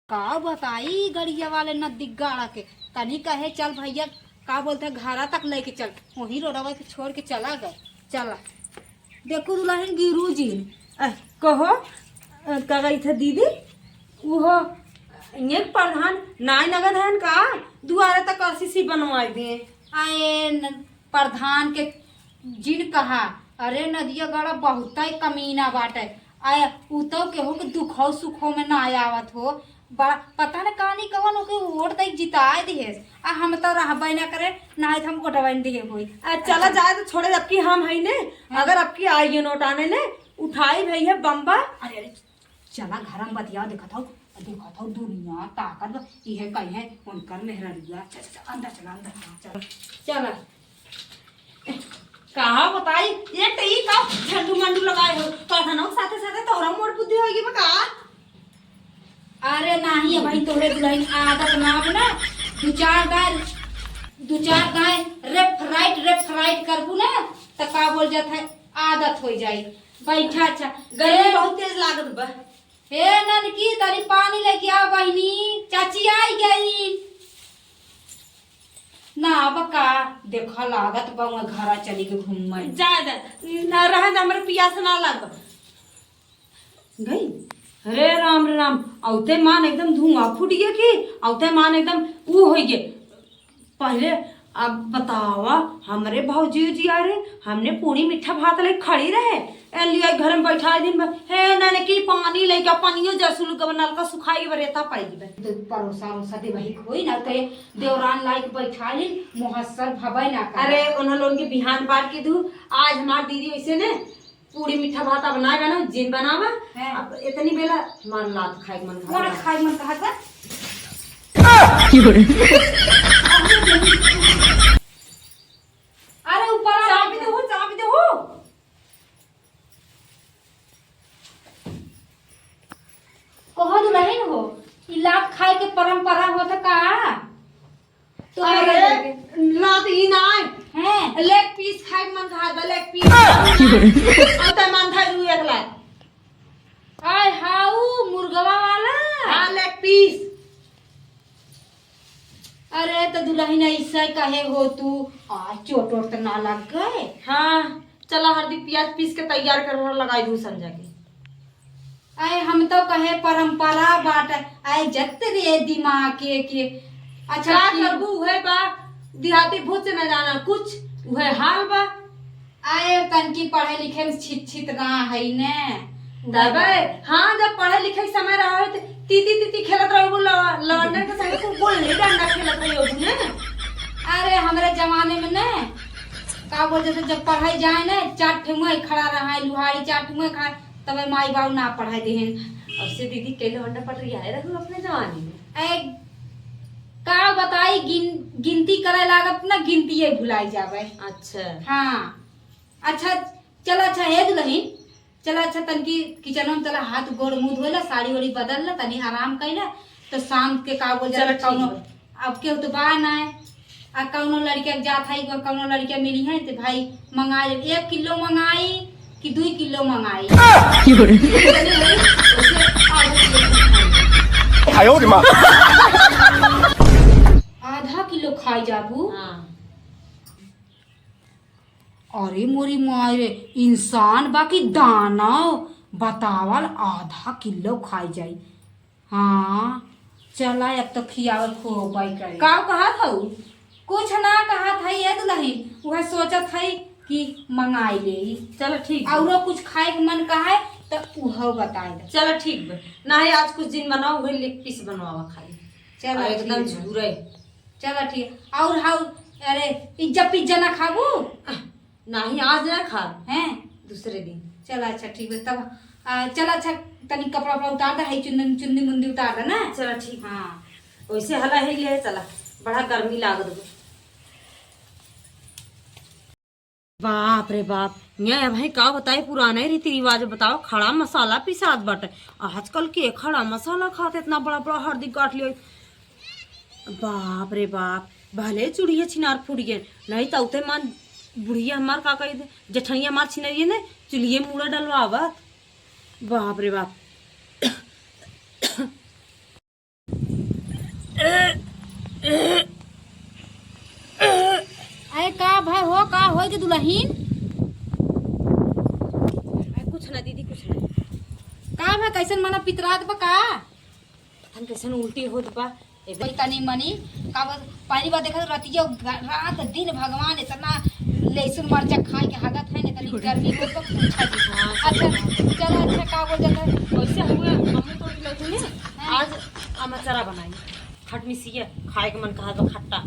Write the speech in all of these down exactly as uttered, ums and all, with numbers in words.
का बताई गड़िया वाले नदी गाड़ा के, तनी कहे चल भैया, का बोलते हैं, घरा तक लेके चल, वहीं रोडवा के छोड़ के चला गए। चला, देखो दुल्हन गिरू जी। अ, कहो, अ, का कही था दीदी? उहो, ये प्रधान नाय नगद है का? दुआरे तक आरसीसी बनवाई दे। आए न, प्रधान के जिन कहा, अरे नदिया गाड़ा बहुतै कमीना बाटे। आए उ तो केहू के दुखो सुखो में ना आवत हो। बड़ा पता न कानी कवन ओके वोट दे जिताए दिहेस। आ हम तो रहबे ना करे, ना ही हम वोटवा न दिहे होई। आ, चला जाए तो छोड़े, अब की हम है ने, हाँ। अगर अब की आई ये नोट आने ने, उठाई भई है बम्बा। अरे, अरे, चला घर में बतिया, देखत हौ, देखत हौ दुनिया ताकत बा, इहे कही है उनकर मेहररुआ। चल, चल, चल, अंदर चला, अंदर चला, चल। चला। कहा बताई, एक तो ई का झंडू मंडू लगाए हो, तो धनों के साथे साथे तोहरा मोर बुद्धि होई बा का? अरे नाही, भाई तोहरे दुल्हन आदत ना हो ना, दू चार दाय, दू चार दाय left right, left right करबू ना, त का बोल जात है, आदत हो जाई। बैठा, अच्छा। गर्मी ए, बहुत तेज लागत बा। हे ननकी, तनी पानी लेके आ बहिनी, चाची आई गई। ना अब का, देखा लागत बा, वहाँ घरा चली के घूम आई। जा, जा, ना रहे, ना हमरे पियास ना लागल। गई। अरे राम रे राम, औते मान एकदम धुआं फूट गया कि औते मान एकदम ऊ हो गए। पहले अब बतावा, हमरे भौजी उजी आ रहे, हमने पूरी मीठा भात ले खड़ी रहे, ए लिया घर में बैठा दिन भर, हे ननकी पानी लेके, पानियो जसुल के नलका सुखाई बा, रेता पाई बा। तो परोसा रोसा दे वही कोई ना, ते देवरान लाई के बैठा ली, मुहस्सर भबे ना करे। अरे उन्हों लोगन के बिहान बार के दू, आज हमार दीदी वैसे ने पूरी मीठा भात अब ना बना, जिन बनावा। हैं। अब इतनी बेला हमार लात खाए के मन कहा कौन था। खाए के मन कहा था? अरे ऊपर आ चाबी दे हो, चाबी दे हो। कहो दुल्हन हो, ई लात खाए के परंपरा होत का? तो अरे, लगे। लात ई ना है। हैं? Leg piece खाए के मन कहा था, leg piece। और ते मन था दू एक लात। आय हाउ, मुर्गवा वाला? हाँ, leg piece। अरे, तो दुल्हन ऐसा कहे हो तू? आ, चोट वोट तो ना लग गए? हाँ, चला हरदी प्याज पीस के तैयार कर, लगाई दू संझा के। आए, हम तो कहे परंपरा बाटे। आए, जत रे दिमाग के, के। अच्छा, का ठीक। करबू, उहे बा, देहाती भूत से न जाना कुछ, उहे हाल बा। आए, तनकी पढ़े लिखे में छित छित ना है ने। तबे, हाँ, जब पढ़े लिखे के समय रहा हो, तो तीती तीती खेलत रहो, ल-, लवंडन के संगे खूब गुल्ली डंडा खेलत रहो ने। अरे, हमरे जमाने में ने, का बोलते थे, जब पढ़े जाए ने, चार ठे मुँह खड़ा रहा है, लुहारी चार ठे मुँह खड़ा, तबे माई बाबू ना पढ़ाए देहन। अब से दीदी, के लवंडा पढ़ रही है रहू अपने जमाने में। ए, का बताई, गिन-, गिनती करे लागत ना, गिनती ये भुलाई जावे। अच्छा। हाँ। अच्छा, चला, अच्छा, हे दुल्हन, चला, अच्छा, तनकी किचन में चला, हाथ गोड़ मुँह धोला, साड़ी ओड़ी बदल ला, तनी आराम कैला, तो शाम के का बोल चला, जाता, ठीक कौनो, बा। अब केहू तो बा ना, आ कौनो लड़किया के जात है, कौनो लड़किया मिली है, तो भाई मंगा ले, एक किलो मंगाई कि दुई किलो मंगाई? आधा किलो खाई जाबू। हाँ। अरे मोरी माई रे, इंसान बा कि दानव? बतावल आधा किलो खाई जाई। हाँ, चला अब तो खियावल खोबाई करे। का कहत हऊ? कुछ ना कहत हई ए दुल्हन, उहे सोचत हई कि मंगाई लेई। चलो ठीक बा। औरो कुछ खाए के मन कहे तो उहो बताई दे। चलो ठीक बा। नाही आज कुछ दिन बनाओ, उहे leg piece बनवावा खाली। चलो और एकदम ठीक बा। झूरे। चला ठीक। और हाउ, अरे, पिज्जा, पिज्जा ना खाबू? नाही, आज ना खाब। हैं? दूसरे दिन। चला अच्छा ठीक बा तब। आ, चला अच्छा, तनी कपड़ा उपड़ा उतार दे, हई चुन्नी, चुन्नी मुंदी उतार दे ना। चला ठीक। हाँ। वैसे हला है ये, चला। बड़ा गर्मी लागत बा। बाप रे बाप, ये भाई का बताई, पुराने रीति रिवाज बताओ, खड़ा मसाला पिसात बाटे। आजकल के खड़ा मसाला खाते, इतना बड़ा बड़ा हरदी काट लियो। बाप रे बाप, भले चूड़िया छिनार फूट गए, नहीं तो उते मान बुढ़िया हमार का कही दे, जेठनिया हमार छिनरिए ने चुलिये मूड़ा डलवावत। बाप रे बाप। के दुलहिन? अरे कुछ ना दीदी, कुछ ना। का भा, कैसन मना पितरात बा का? पता न कैसन उल्टी होत बा। ए कोई तनी मनी का बा, पहली बार देखा रतिया ग-, रात दिन भगवान इतना लहसुन मरचा खाए के हागत है, इतनी गर्मी होत बा, पूछा जी। हाँ, अच्छा, सही बात। चला, अच्छा, का बोल जाता है? वैसे हुआ, हमने तो लहसुन है, हाँ। आज अमचरा बनाई, खटमिसिया खाए के मन कहा तो खट्टा।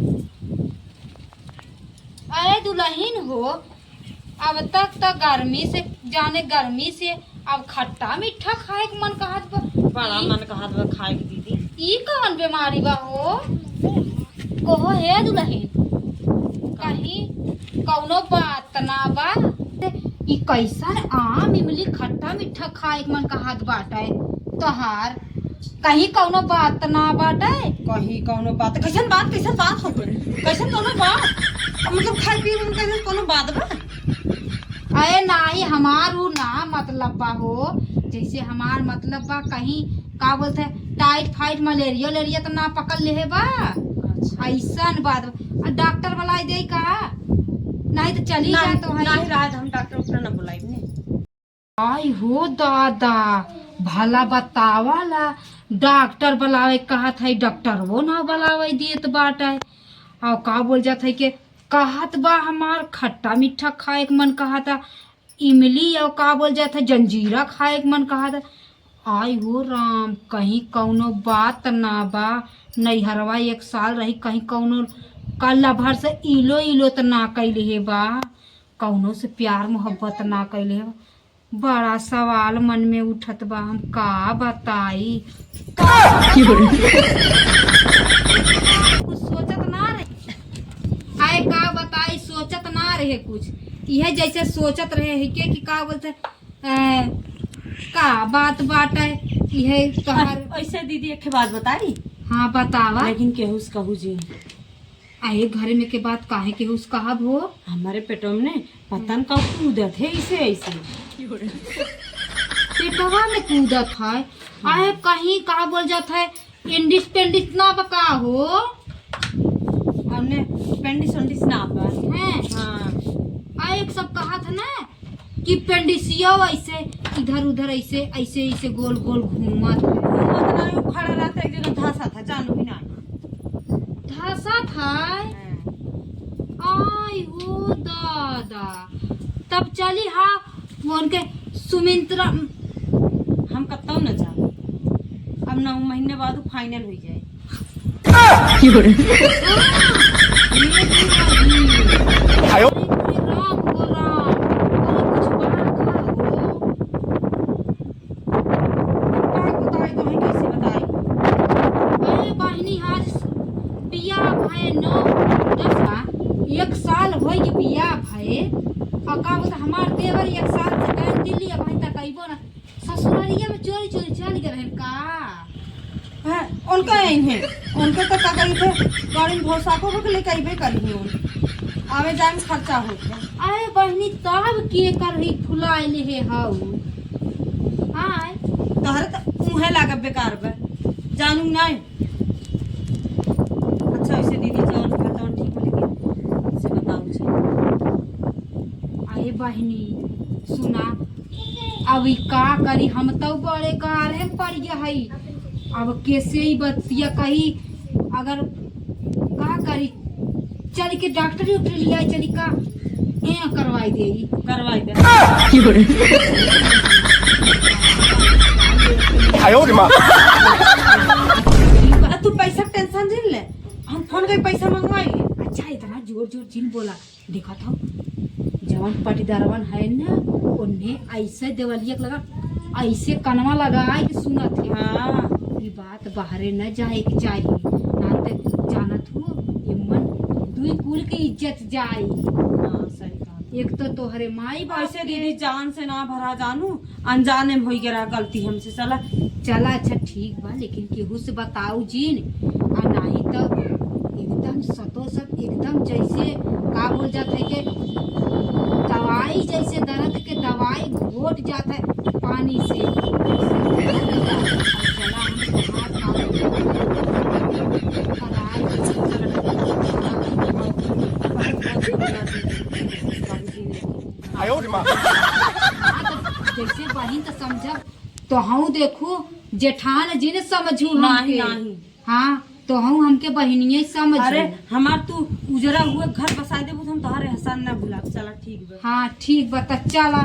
अरे दुलहिन हो, अब तक त गर्मी से, जाने गर्मी से, अब खट्टा मीठा खाए के मन कहत बा। बड़ा ई मन कहत बा खाए के दीदी। ई कौन बीमारी बा हो? कहो हे दुलहिन, कहीं कौनो बात ना बा? ई कैसन आम इमली खट्टा मीठा खाए के मन कहत बाटे तोहार? कहीं कौनो बात ना बाटे? कहीं कौनो बात, कैसन बात, कैसन बात होते? कैसन कौनो बात? अब मतलब खाए पिए में कैसन कौनो बात बा? अरे नाही, हमार उ ना मतलब बा हो, जैसे हमार मतलब बा कहीं का बोलते हैं, टाइट फाइट मलेरिया उलेरिया तो ना पकड़ लेहे बा? अच्छा। ऐसन बात बा। आ डॉक्टर बुलाई दे का? नहीं तो चली जा नहीं, तो है। नहीं राज, हम डॉक्टर उक्टर ना बुलाई ने। आई हो दादा, भला बतावा ला, डॉक्टर बुलावे कहत है, डॉक्टरवो ना बुलावे देत बाटे। और का बोल जात है कि कहत बा हमार खट्टा मीठा खाए के मन कहता, इमली और का बोल जात है, जंजीरा खाए के मन कहता। आई हो राम, कहीं कौनो बात ना बा, नैहरवा एक साल रही, कहीं कौनो का लभर से इलो इलो त ना कैले हे बा, कौनो से प्यार मोहब्बत ना कैले हे बा। बड़ा सवाल मन में उठत बा, हम का बताई। कुछ सोचत ना रहे, आए का बताई, सोचत ना रहे कुछ। इहे जैसे सोचत रहे हिके कि का बोलते, ए, का बात बाटे, इहे तोहर। ऐसे दीदी एक ठे बात बताई। हाँ, बतावा। लेकिन केहू से कहू जी। अरे, घरे में के बात काहे केहू से कहब हो? हमारे पेटवा में पता न का कूदत है ऐसे ऐसे। पेटवा में कूदत है? अरे, कहीं का बोल जात है, इंडिस पेंडिस ना बा का हो? हमने पेंडिस उंडिस ना बा। हैं? हाँ। आ, एक सब कहत है ना कि पेंडिसिया ऐसे इधर उधर ऐसे, ऐसे, ऐसे गोल गोल घूमत है। घूमत ना, वो खड़ा रहता है, एक जगह धंसत है, जानू ही ना। धंसत है? हाँ। आई हो दादा, तब चली हा, वो उनके सुमिंत्रा। हम कतौ न जाब, अब नौ महीने बाद उ final हुई जाए। आयो। अरे राम हो राम, अरे कुछ बड़ा का हो? का बताई, तोहे कैसे बताई? अरे बहिनी, आज बियाह भए नौ, दस बा, एक साल होइ के बियाह भए। और का बोलते, हमार देवर एक साल से गए दिल्ली, अबहीं तक अइबो ना। ससुररिया में चोरी चोरी चल गए रहन का? हैं, उनका यही है, उनके तो का कही थे, गाड़ी में भौसाको होके लेके अइबे करी है उन। आवे जाए में खर्चा होत है। अरे बहिनी, तब के कर ही फुलाए ले है हाउ। आय। तोहरे तो मुँहे लागब बेकार बा, जानू नहीं। अच्छा, वैसे दीदी जौन बा तौन ठीक बा, लेकिन से बताऊ जी। अरे बहिनी, सुना, अब ई का करी, हम तो बड़े गारे में पड़ गया हई। अब कैसे ही बतिया कही, अगर का करी, चल के डॉक्टर उक्टर लिया, चली का ए करवाई दे, करवाई दे। आयो रे माँ। आ, तू पैसा के टेंशन जिन ले, हम फोन के पैसा मंगवाई ले। अच्छा, इतना जोर जोर जिन बोला, देखत हो, जवन पटीदारवन है ना, उन्हें ऐसे देवलिया के लगा, ऐसे कनवा लगाए के सुनत है। हाँ। ई बात बाहरे न जाए के चाही, ना त जानत हो, ये मन दुई कुल के इज्जत जाई। हाँ, सही बात। एक तो तोहरे माई बाप ऐसे के दीदी जान से ना भरा जानू, अनजाने में होई गया गलती हमसे। चला। चला, अच्छा ठीक बा, लेकिन केहू से बताऊ जिन, आ नाही तो एकदम सतो सत, एकदम जैसे का बोल जात है के दवाई, जैसे दर्द के दवाई घोट जात है पानी से। चला, हम तोहार काम कराए। हाँ, तो जैसे बहिन तो समझब, तो हूँ देखू जेठान जिन समझू नहीं, हमके। नहीं। हाँ, तो हूँ हमके बहिनिये समझू। अरे, हमार तू उजरा हुआ घर बसाए देबू तो हम तोहार एहसान ना भुलाब। चला, ठीक बा। हाँ, ठीक बा, त चला।